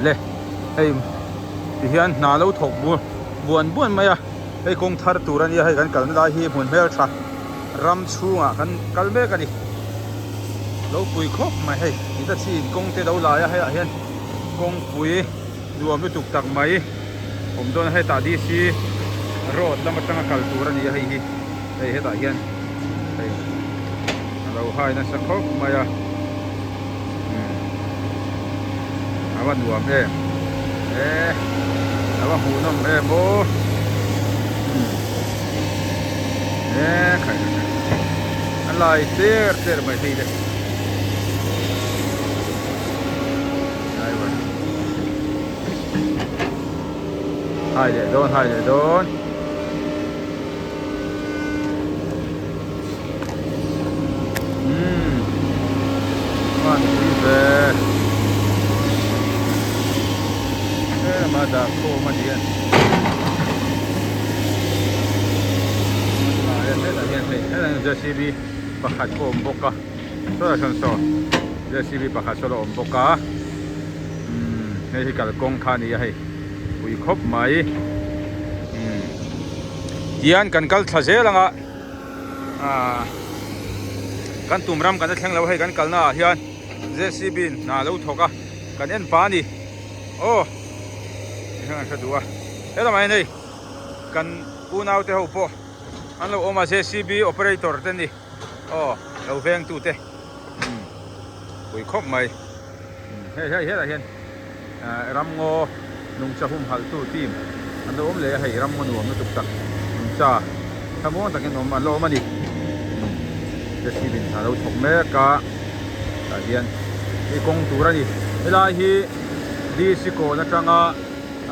Le hei ti hian hna lo thawk bur buan buan mai a hei kawng thar tur a nia hei kan kalna lai hi hmun hmeltha ram chhungah kan kal mek a ni lo pui khawp mai hei Hitachi in kawng te lo lai a hei ah hian kawngpui nuam lutuk tak mai awm dawn a hetah DC road lam atanga kal tur a ni a hei hi hei hetah hian hei a lo hai nasa khawp mai a umm a va nuam em e a va hmuhnawm em aw umm e khai khai khai a lai ter ter mai hei le. Driver Hai leh dawn hai leh dawn Umm Hman pui ve Tlem a dah khawm a ni a Hetah hian hei hetah hian JCB pakhat pawh a awm bawk a Sawlai sawn saw JCB pakhat saw la awm bawk a umm hei hi kalkawng kha a ni a hei pui khawp mai umm tihian kan kal thla zel ang a ahh kan tum ram kan la thleng lo hei kan kalna ah hian JCB in hna a lo thawk a kan en pah a ni aw tihian an hre duh a helamah hian hei kan unau te ho pawh an lo awm a JCB operator te ni. Aw lo veng tu te umm pui khawp mai umm hei hei helai hian ah ramngaw nungcha humhalh tu team an lo awm leh a hei ramngaw nuam lutuk tak nungcha thlamuang takin awm an lo awm a ni umm JCB in a lo thawk mek a tah hian hei kawng tur a ni helai hi DC kawn atanga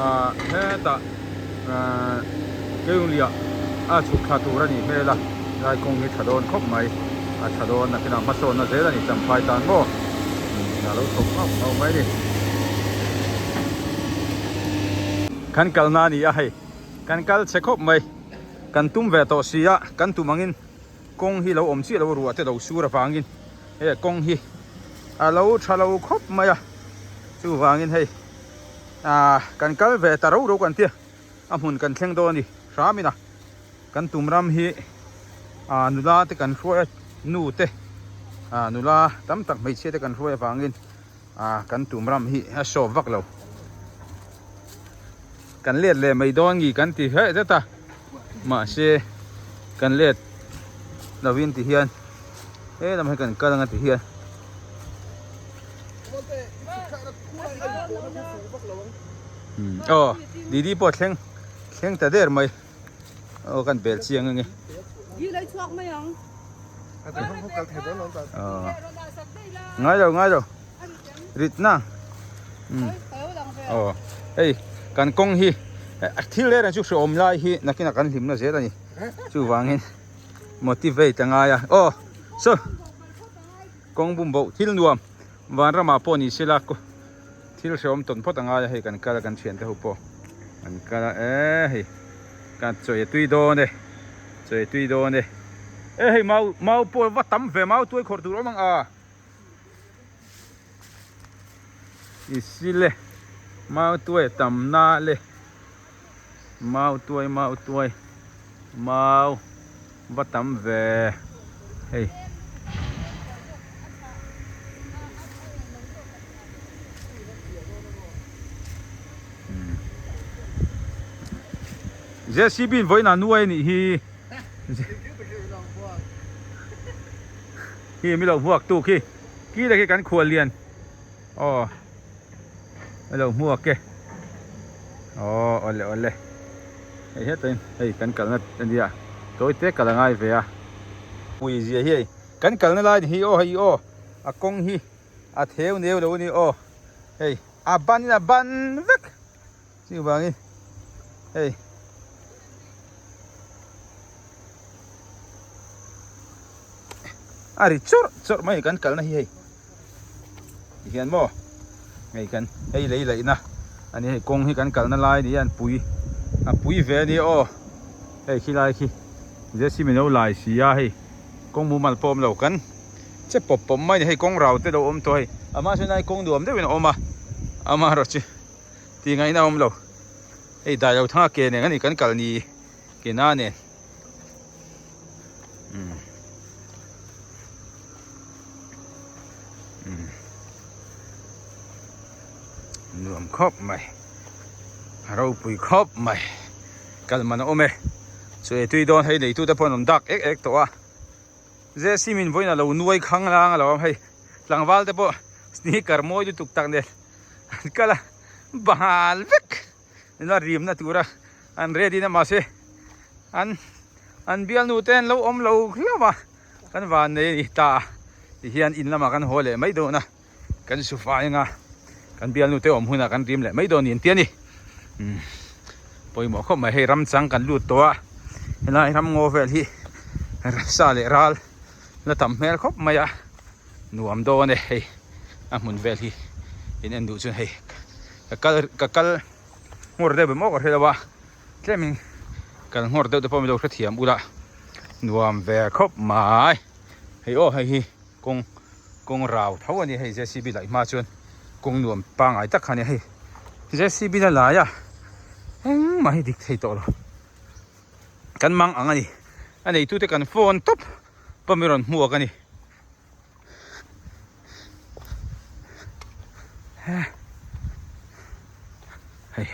ah hetah. Ahh Keungliah a chhuk thla tur a nih hmel a, helai kawng hi tha dawn khawp mai, a tha dawn nakinah hmasawnna zel a ni Champhai tan maw a lo thawk nghauh nghauh mai a ni. Kan kalna a ni a hei, kan kal chhe khawp mai, kan tum ve tawh si a, kan tum angin kawng hi lo awm chiah lo ruah te lo sur avangin he kawng hi a lo tha lo khawp mai a, chuvangin hei. Ahh kan kal ve ta ro ro kan tia a hmun kan thleng dawn a ni hram in a kan tum ram hi ahh nula te kan hruai a nu te ahh nula tam tak hmeichhia te kan hruai avangin ahh kan tum ram hi a sawp vak lo kan let leh mai dawn nge kan ti hleh zet a mahse kan let lovin ti hian he lam hi kan kal anga ti hian. Aw didi pawh thleng thleng ta der mai aw kan bel chiang ange ngai lo ngai lo rit na aw hei kan kawng hi thil reng reng chu hreawm lai hi nakinah kan hlimna zel a ni chuvangin motivate a ngai a aw saw. Kawng bum boh thil nuam vanramah pawh ni sela thil hrehawm tawn phawt a ngai a hei kan kal a kan thiante ho pawh an kal a e hei kan chawi a tui dawn e chawi a tui dawn e e hei mau mau pawh va tam ve mau tuai khawrh tur awm ang a i sile mau tuai a tam na le mau tuai mau tuai mau va tam ve hei. JCB in vawiin ah nuai a nih hi hi mi lo hmuak tu khi khi te khi kan khual lian aw. Hello hmuak e aw awle awle hei hetain hei kan kalna ania tawi te kal a ngai ve a pui zia hi hei kan kalna lai ni hi aw hei aw a kawng hi a theu neu lo ani aw hei a ban in a ban vek chuvangin hei. A ri chawrh chawrh mai kan kalna hi hei tihian maw hei kan hei lei laihna a ni hei kawng hi kan kalna lai a ni a an pui a pui ve a ni aw hei khi lai khi JCB in lo lai si a hei kawng mumal pawh a awm lo kan che pawp pawp mai a ni hei kawng rau te lo awm tawh hei a hma sawn lai kawng nuam deuhin a awm a amaherawhchu. Tih ngaihna a awm lo. Hei dai lo thanga ke nen a ni kan kal ni ke na nen. Umm. Umm. Nuam khawp mai. A ropui khawp mai. Kal man a awm e. Chu ei tui dawn hei neitute pawh an awm dak ek ek tawh a. Jesse min vawiin a lo nuai khang lang a lo awm hei. Tlangval te pawh sneaker mawi lutuk tak nen an kal a bahal vek ila rimna tura an ready na mahse an an bialnu te an lo awm lo hlauh a kan van nei a ni ta ti hian in lamah kan haw leh mai dawn a kan su fai anga kan bialnu te awm hunah kan rim leh mai dawn niin tia ni umm pawimawh khawp mai hei ram chang kan lut tawh a helai ram ngaw vel hi sa leh ral la tam hmel khawp mai a. Nuam dawn e hei a hmun vel hi in en duh chuan hei ka kal ka kal nghawr deuh emaw ka hre lo a tlemin kal nghawr deuh te pawh milo hrethiam ula nuam ve khawp mai hei aw hei hi kawng kawng rau tho a ni hei JCB laih hma chuan kawng nuam pangngai tak kha a ni hei JCB la lai a engmah hi dik thei tawh lo kan mang ang a ni a neitute kan phone tawp pawh mi rawn hmuak a ni. Hei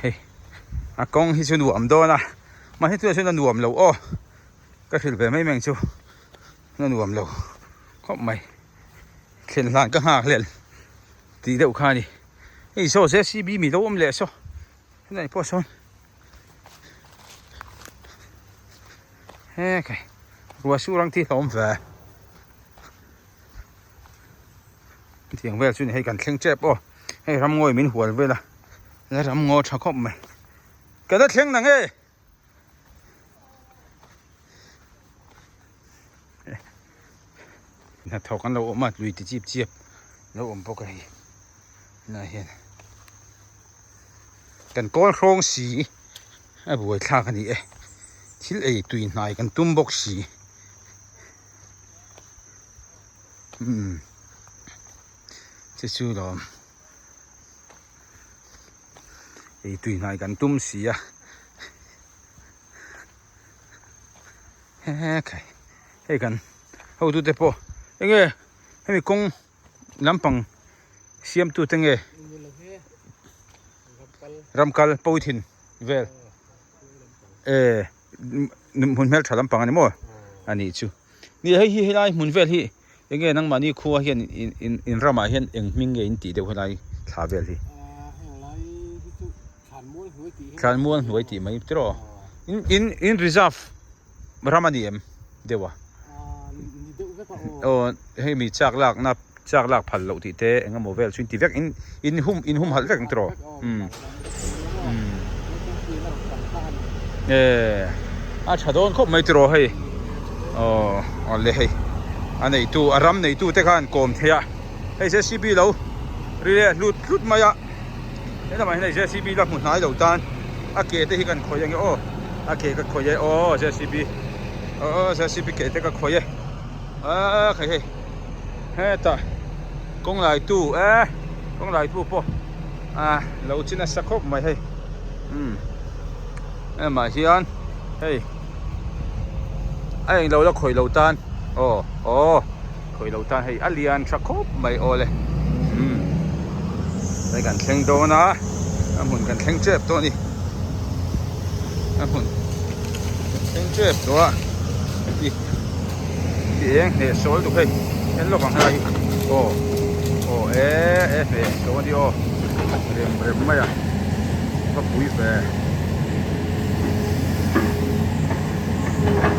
hei a kawng hi chu nuam dawn a mahni tunah chuan a nuam lo aw ka hrilh ve mai mai ang chu a nuam lo khawp mai thlen hlan ka nghak hlel tih deuh kha a ni hei saw JCB mi lo awm leh saw helai pawh sawn he khai ruah sur ang tih a awm ve. Hetiang vel chu ni hei kan thleng tep aw hei ramngawi min hual vel a la ramngaw tha khawp mai ka la thleng nang e hnathawk an lo awm a lui ti chip chip lo awm bawk a hei tunah hian kan kawl hrawng si a buai thlak a ni e thil ei tui hnai kan tum bawk si. Umm che chu lawm ei tui hnai kan tum si a he khai hei kan hotu te pawh enge hemi kawng lampang siam tu te nge ram kal pawithin vel e hmun hmeltha lampang a ni maw a nih chu ni hei hi helai hmun vel hi enge nangmahni khua hian in in in ramah hian eng hming nge in tih deuh helai thla vel hi thlanmual hnuai tih mai tiraw in in in reserve ram a ni em deuh a aw hei mi chak lakna chak lak phal loh tih te eng emaw vel chu in ti vek in in hum in hum halh vek ang tiraw umm umm e a tha dawn khawp mai tiraw hei aw awle hei a neitu a ram neitu te khan kawm thei a hei JCB lo ri leh hlut hlut mai a helamah hian hei JCB la hmu hnai lo tan a ke te hi kan khawih ange aw a ke ka khawih e aw JCB aw JCB ke te ka khawih e a khai hei. Hetah kawng laitu e kawng laitu pawh a lo chi nasa khawp mai hei umm hemah hian hei a englo la khawih lo tan aw aw khawih lo tan hei a lian tha khawp mai aw le umm hei kan thleng dawn a a hmun kan thleng tep tawh a ni a hmun kan thleng tep tawh a. Ti eng hneh sawl duk hei en lawk ang helai hi aw aw e e hneh sawl a ni aw rem rem mai a va pui ve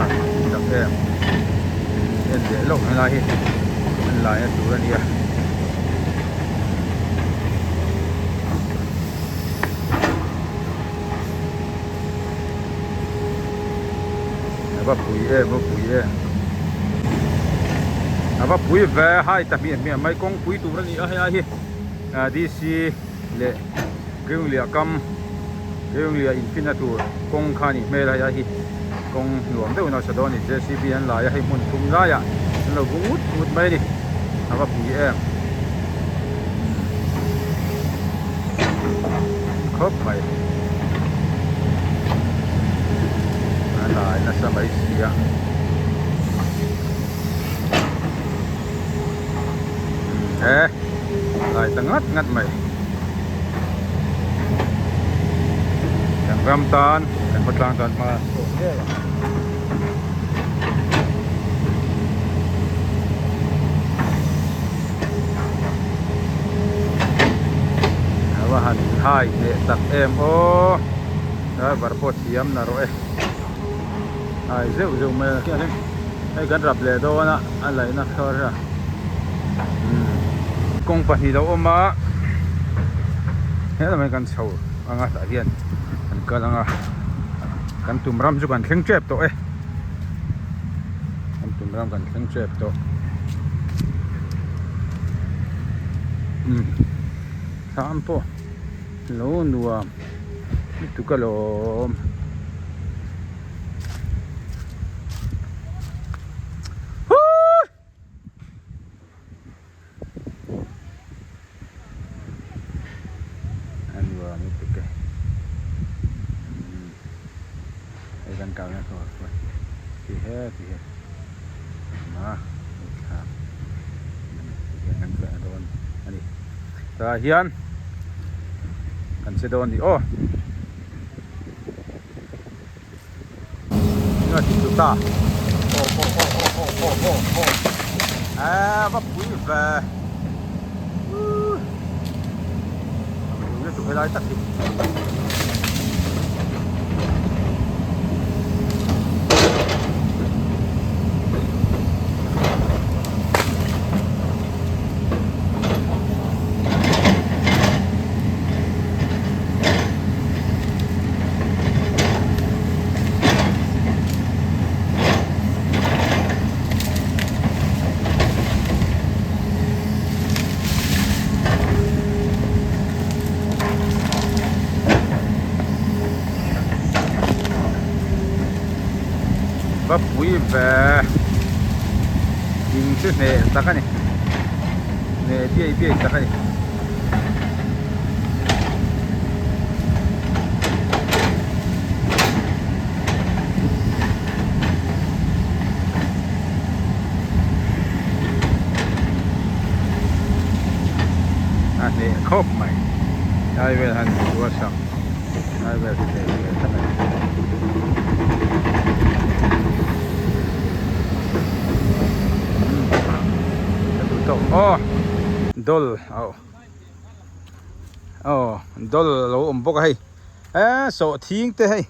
a tak em en leh lawk ang helai hi en lai na tur a nia. A va pui em va pui em a va pui ve hai ta hmiah hmiah mai kawngpui tur a ni a helai hi D_C leh Keungliah kam Keungliah infinna tur kawng kha a nih hmel a helai hi kawng nuam deuhin a sa dawn a ni J_C_B an lai a hei hmun thum laiah an lo bu ngut ngut mai a ni a va pui em. khawp mai. A lai nasa mai si a. He lai ta ngat ngat mai. Kan ram tan kan khawtlang tan hma sawn ngei ang. A va han hai hneh tak em aw driver pawh thiam na rawh e hai zeuh zeuh mai a khian hei kan rap leh dawn a a laihna thar a kawng pahnih lo awm a helamah hian kan chho anga tah hian kan kal anga kan tum ram chu kan thleng tep tawh e. Kan tum ram kan thleng tep tawh. Umm thlam pawh lo nuam lutuk alawm. A nuam lutuk e umm hei kan kalna tur pawh ti he ti he a hei thla ti hian kan kalna dawn a ni tah hian kan che dawn a ni aw. Eng ti chu ta aw aw aw aw aw aw aw aw eee va pui ve uuh pui lutuk helai tak hi. Va pui ve ding chu hneh tak a ni hneh biai biai tak a ni. A hneh khawp mai lai vel han chu a sak lai vel hi hneh ve tak a ni. Aw dawl aw. Aw dawl a lo awm bawk a hei eee sawhthing te hei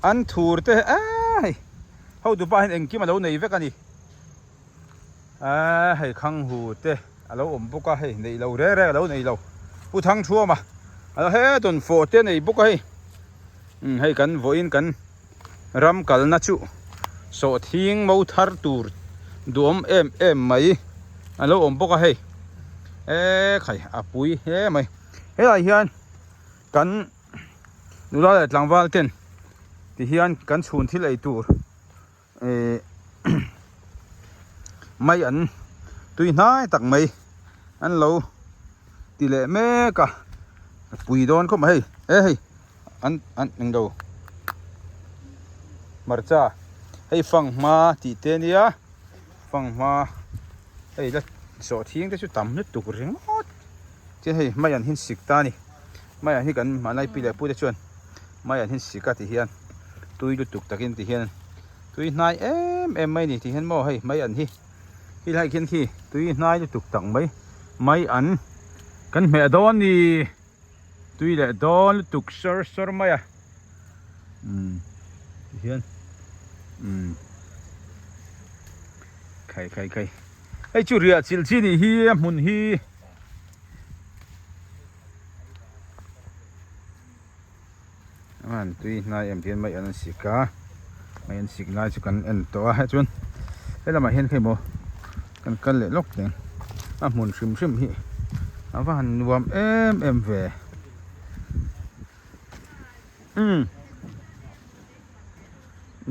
an thur te eee hei hotu pa hian engkim a lo nei vek a ni eee hei khanghu te a lo awm bawk a hei neih lo reng reng a lo nei lo pu Thangthuama a lo he dawnfawh te a nei bawk a hei umm hei kan vawiin kan ram kalna chu sawhthing mo thar tur duhawm em em mai a lo awm bawk a hei eee khai a pui hle mai helai hian kan nula leh tlangval ten ti hian kan chhun thil ei tur ehh mai an tui hnai tak mai an lo ti leh mek a a pui dawn khawp mai hei e hei. An an englo hmarcha hei fanghma tih te ania fanghma hei la sawhthing te chu tam lutuk ringawt chuan hei maian hi sik ta a ni maian hi kan hmanlai pi leh pu te chuan maian hi sik a ti hian tui lutuk takin ti hian tui hnai em em mai a ni ti hian maw hei maian hi khi lai khian khi tui hnai lutuk tak mai maian kan hmeh dawn a ni. Tui leh dawn lutuk sawr sawr mai a umm tihian umm khai khai khai hei chu riah chilh chi nih hi a hmun hi an tui hnai em tihian mai an sik a mai an sik lai chu kan en tawh a hei chuan helamah hian kha emaw kan kal leh lawk teng a hmun hrim hrim hi a va han nuam em em ve umm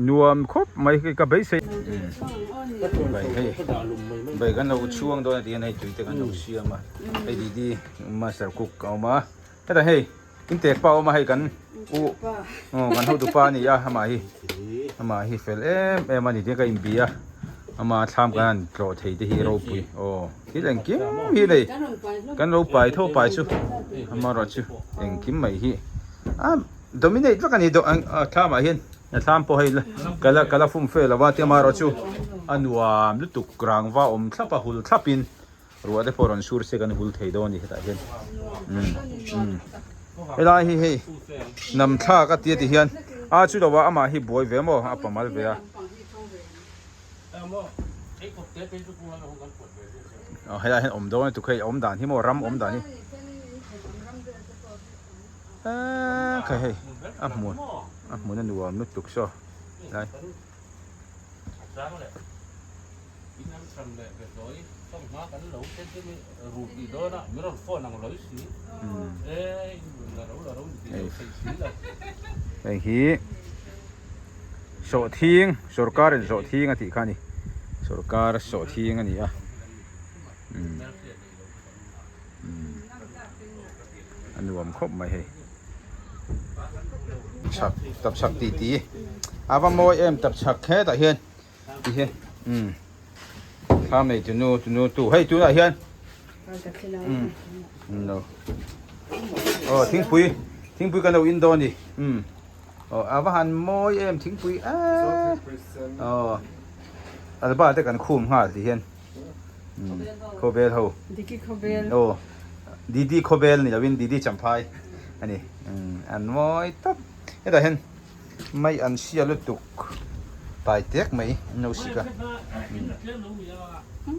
nuam khawp mai hei ka beisei bai hei bai kan lo chhuang dawn a ti hian hei tui te kan lo siam a hei didi master cook a awm a hetah hei. In tek pa awm a hei kan u aw kan hotu pa a ni a amah hi amah hi fel em em a ni tia ka inbi a ama thlam kan han tlawh thei te hi ropui aw thil engkim hi nei kan lo pai tho pai chu amaherawhchu engkim mai hi a dominate vek a ni thlamah hian a thlam pawh hei ka la ka la fum fe lo a tia amaherawhchu a nuam lutuk rangva awm thlap a hul thlap in. Ruah te pawh rawn sur se kan hul thei dawn a ni hetah hian umm umm helai hi hei nam thlak a tia ti hian a chu lo ah amah hi buai ve maw a pamal ve a aw helai hian awm dawn a tuk hei awm dan hi maw ram awm dan hi eee khai hei a hmun a hmun a nuam lutuk saw helai. In an hran leh ve hlawi sawng hma kan lo te chu mi ru tih dawn a mi rawn phone ang lawi si e in run la ro la ro ni tih lo theih si lo. Hei hi sawhthing sorkar in sawhthing a tih kha a ni sorkar sawhthing a ni a umm a nuam khawp mai hei chhak tapchhak tih tih a va mawi em tapchhak hetah hian. Ti hian umm thlam nei tunu tunu tu hei tunah hian umm no aw thingpui thingpui kan lo in dawn a ni umm aw a va han mawi em thingpui eee aw alba te kan khum nghal ti hian umm khawvel ho aw didi khawvel ni lovin didi champhai a ni umm an mawi tawp hetah hian. Mai an hria lutuk tai tek mai an lo sik a.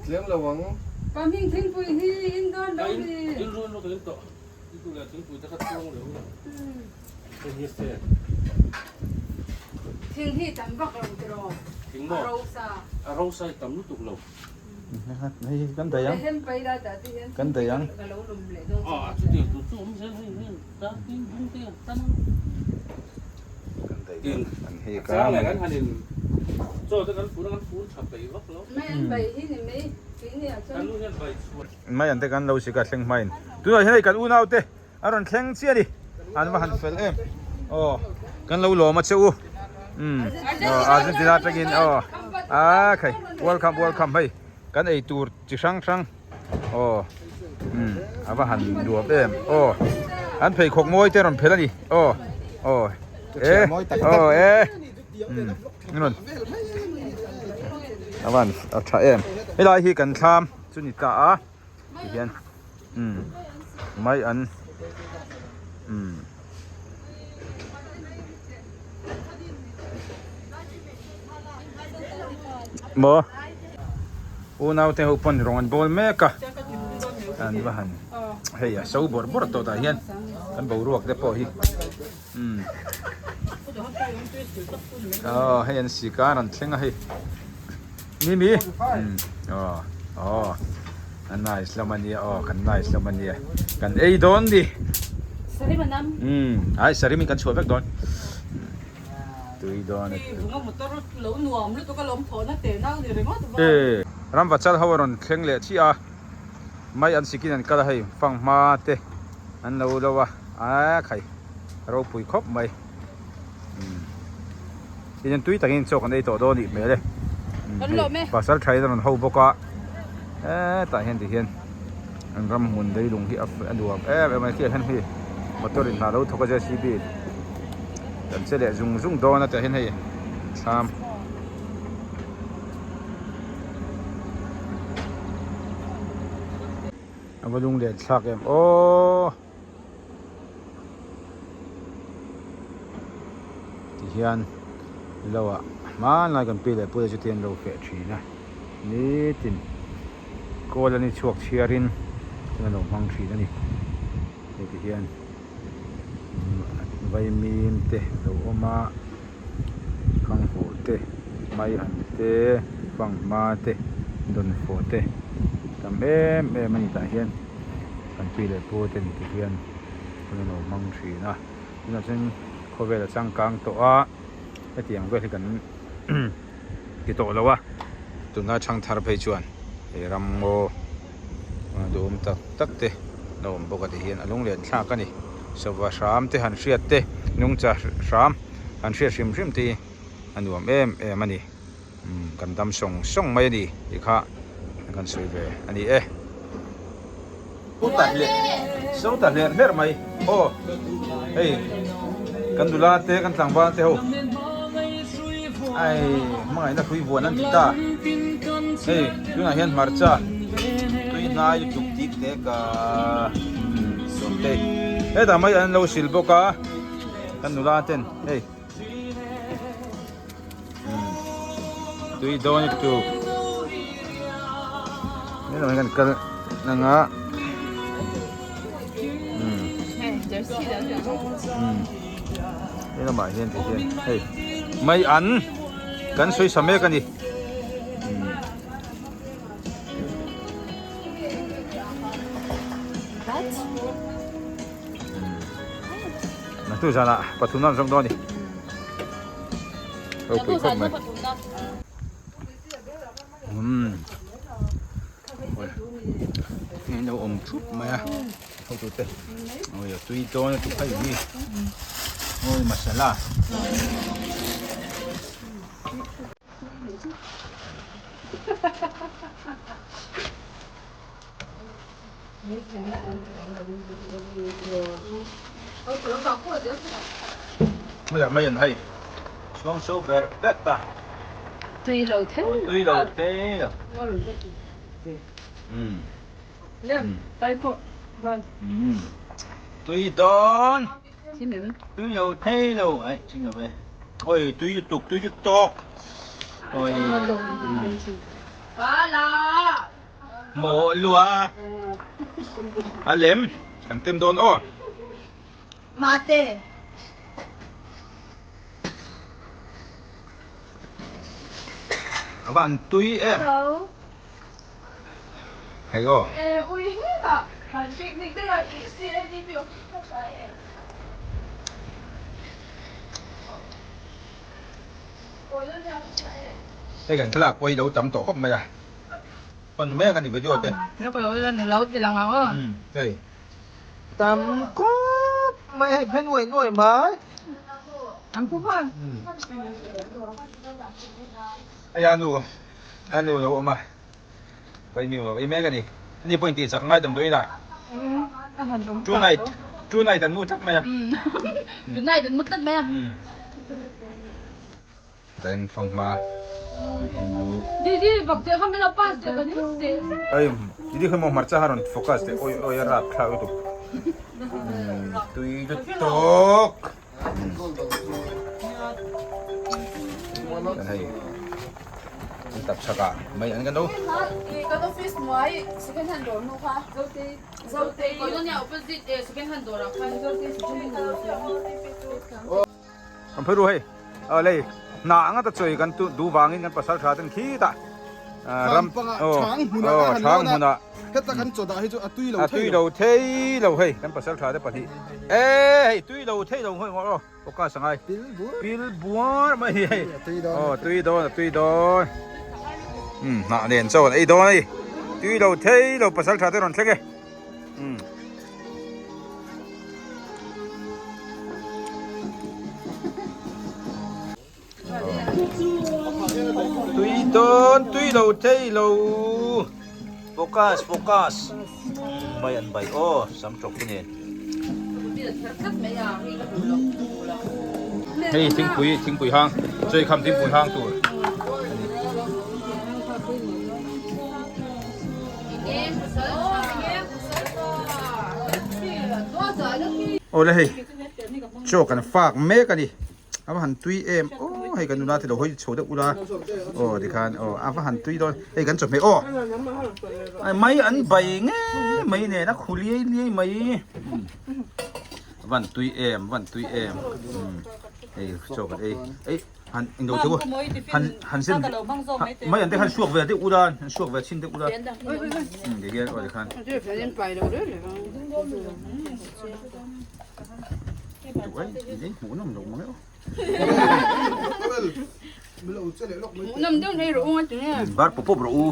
Tlem lo ang. Pa hming thingpui hi in dawn lo ni. Thing hi tam vak lo tiraw? A rosa. A rosa hi tam lutuk lo. Hei kan daih ang. Kan daih ang. Kan daih ang. An hei ka. Mai an te kan lo sik a thleng hmain. Tunah hian hei kan unau te a rawn thleng chiah a ni. An va han fel em. Aw kan lo lawm a che u. Umm Argentina atangin aw a khai welcome welcome hei kan ei tur chi hrang hrang aw umm a va han nuam em aw an pheikhawk mawi te rawn phelh a ni aw aw e aw e umm rawn a va han a tha em helai hi kan thlam chu ni ta a. Ti hian umm mai an umm maw unau te ho pawn rawng an bawl mek a an va han hei a so bawrh bawrh tawh tah hian kan boruak te pawh hi umm aw hei an sikar an thleng a hei. Mimi aw aw a nice hlawm a nia aw kan nice hlawm a nia kan ei dawn ni Sarim a nam umm ai sarim in kan chhuah vek dawn tui dawn a Vunga motor lo nuam lutuk a lawm thawhna te nau ni ringawt va e ramva chal ho a rawn thleng leh chiah a mai an sikin an kal a hei fanghma te an lo lo a a khai ropui khawp mai. Tin tui takin chaw kan ei tawh dawn nih hmel e. Kan lawm e. Pasal tha in a rawn ho bawk a. Hetah hian ti hian an ram hmun leilung hi a nuam em em a ni. Khi ah hian hei motor in hna lo thawk a JCB in kan che leh zung zung dawn a tah hian hei thlam. A va lung len thlak em aw. Tihian lo ah hmanlai kan pi leh pu te chu tihian lo feh thin a nitin kawl a ni chhuak chhiarin chuan a lo hmang thin a ni hei tihian vaimim te a lo awm a khanghu te maian te fanghma te dawnfawh te tam em em a ni tah hian. Kan pi leh pu te ni ti hian hun an lo hmang thin a tunah chuan khawvel a changkang tawh a hetiang vel hi kan ti tawh lo a tunlai thangthar phei chuan he ram ngaw duhawm tak tak te a awm bawk a ti hian a lunglen thlak a ni. Sava hram te han hriat te nungcha hram han hriat hrim hrim te hi a nuam em em a ni. Umm kan dam sawng sawng mai a ni tih kha kan sawi ve a ni e. So ta hlerh hlerh mai aw hei kan nula te kan tlangval te ho ai hmangaihna hrui vuan an ti ta hei tunah hian hmarcha tui hnai lutuk dik tek a sawmte hetah mai an lo sil bawk a kan nula ten hei. Tui dawn lutuk helai ah hian kal anga helamah hian ti hian hei mai an kan sawi sa mek a ni. Naktuk zanah pathumna an zawng dawn a ni. Ropui khawp mai. Umm. Hei lo awm thup mai a. Hotu te. Oi a tui dawn a tuk hei hi. Oi masala. Mai an hei chuang so ber ber ta tui lo thei tui lo thei lo tui dawn tui lo thei lo ai ching lo ve oi tui lutuk tui lutuk oi Maw lua a lem kan tem dawn aw. Mate. A van tui em. Hello. Hei aw. E ui hetah kan picnic te kan tih si e ni mi awm ka hria e. Hei kan thlalak pawh hi lo tam tawh khawp mai a. Pan mek a ni video te. Hei tam khawp mai hei phe nuai nuai mai. Hei a nu a nu lo awm a Vai mi lo ei mek a ni. Ani pawhin tih chak ngai damdawiin a two night two night an mu tlat mai a. Two night an mu tlat mai a. Tleng fanghma Didi bak teh kha min lo pass teh kan hmu teh. Ei Didi kha maw hmarcha kha rawn focus teh oi oi a rap thlak lutuk. Tui lutuk. Kan hei an tap chak ah mai an kan lo. Kan office hnuai second hand dawr nu kha Zote Zote Colonia opposite second hand dawr ah khan Zote second hand dawr. Kan phei ru hei aw lei hna anga ta chawi kan tu duh vangin kan pasal tha ten khitah ram aw chhang hmunah heta kan chaw dah hi chu a tui lo a tui lo thei lo hei kan pasal tha te pahnih e hei tui lo thei lo hawih ngawt aw focus angai pil buar mai hi hei aw tui dawn a tui dawn um hnah nen chaw an ei dawn a ni tui lo thei lo pasal tha te rawn thleng e. Tui dawn tui lo thei lo focus focus bai an bai aw sam tawk te nen hei thingpui thingpui hang chawi kham thingpui hang tur a ni. Awle hei chaw kan fak mek a ni a va han tui em aw hei kan nula te lo hawi chho deuh ula aw tikhan aw a va han tui dawn hei kan chawhmeh aw mai an bai ngei mai nen a khu liai liai mai a van tui em a van tui em hei chaw kan ei ei. Han englo te u han han zen mai an te khan suak ve deuh ula han suak ve chhin deuh ula ti hian aw tikhan duh ai i hmuh nawm loh mang e aw bar pawp pawp rawh u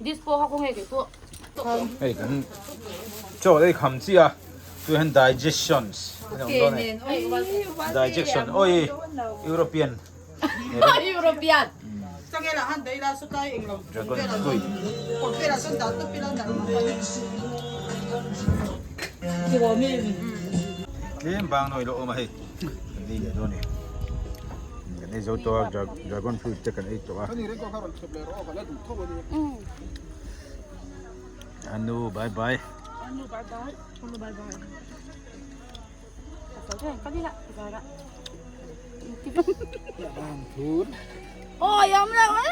Dispo ha khaw nge kei pawh. Hei kan chaw ei kham chiah a tunah hian digestions a awm dawn a ni digestion oi European European dragon fruit tlem bang nawi lo awm a hei kan ei leh dawn a ni kan ei zo tawh a dragon fruit te kan ei tawh a. Anu bye bye. Anu bye bye. Anu bye bye. Ôi ông đâu ấy.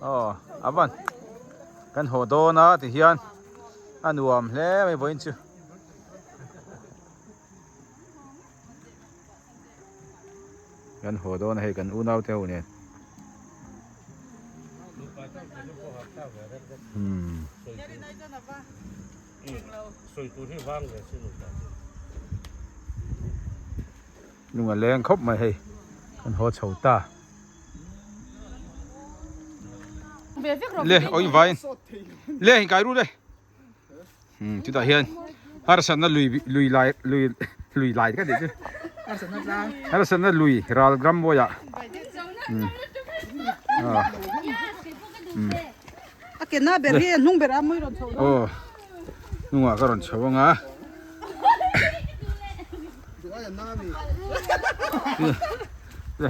Aw a van kan haw dawn a ti hian a nuam hle mai vawiin chu. Kan haw dawn a hei kan unau te ho nen. Umm. Lung a leng khawp mai hei kan haw chho ta. Le oi vain le hin kai ru le um chutah hian harsatna lui lui lai lui lui lai ka tih chu harsatna lui ral ram mawiah um ah um a ke na ber hi a hnung ber a mawi rawn chho aw hnungah ka rawn chho anga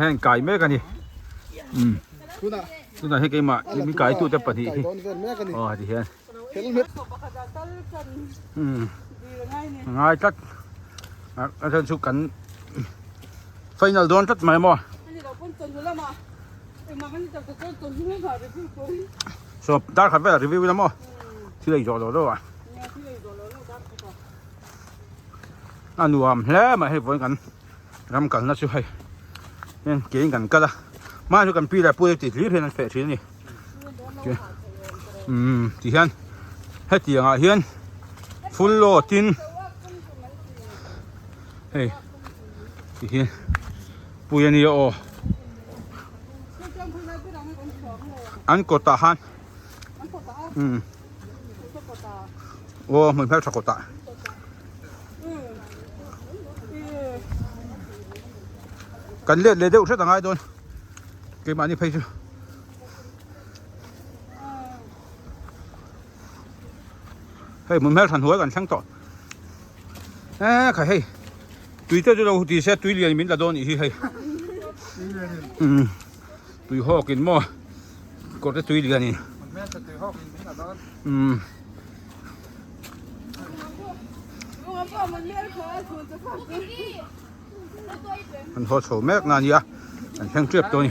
Heng kai mek a ni umm tunah hian keimah min kai tute pahnih hi aw ti hian umm a ngai tlat a then chu kan final dawn tlat mai maw so dar khat velah review ila maw thil a inzawh lo lo a. A nuam hle mai hei vawiin kan ram kalna chu hei hian kein kan kal a hmanah chu kan pi leh pu te tih hlir hian an feh thin a ni umm ti hian hetiang ah hian full load in hei ti hian pui a nia aw an kawtah khan umm. Aw hmun hmeltha kawtah. Kan let leh deuh hret a ngai dawn. Keimahni phei chu. Hei hmun hmeltha hnuai kan thleng tawh. E khai hei. Tui te chu lo ti se tui lian min la dawn nih hi hei. Um tui hawk in maw. Kawr te tui lian in. Um. An haw chho mek na nia an thleng tep tawh a ni.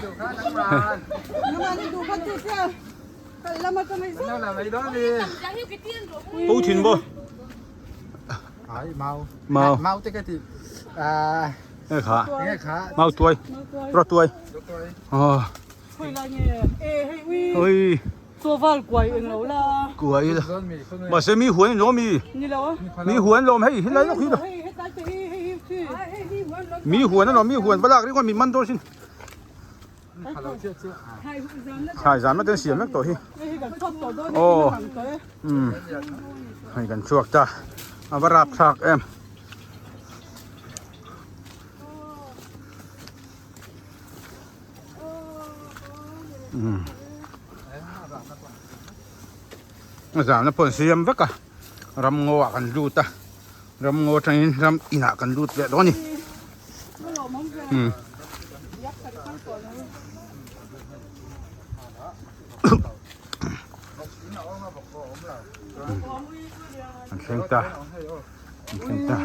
Po thin maw. Mau. Mau te ka ti. Nge kha. Mau tuai. Rawt tuai. Aw. Oi. Chawval kuai eng lo la. Kuai la. Mahse mi huan in lawm mi. Ni lo a. Mi huan lawm hei hi lai lawk hi lo. Mi huan a lawm mi huan va lak ringawt min man dawn sin. Thlai zan na ten siam vek tawh hi. Aw. Um. Hei kan chhuak ta. A va rap thlak em. A zahna pawh an siam vek a ram ngaw ah kan lut a ram ngaw atangin ram inah kan lut leh dawn a ni an thleng ta an thleng ta.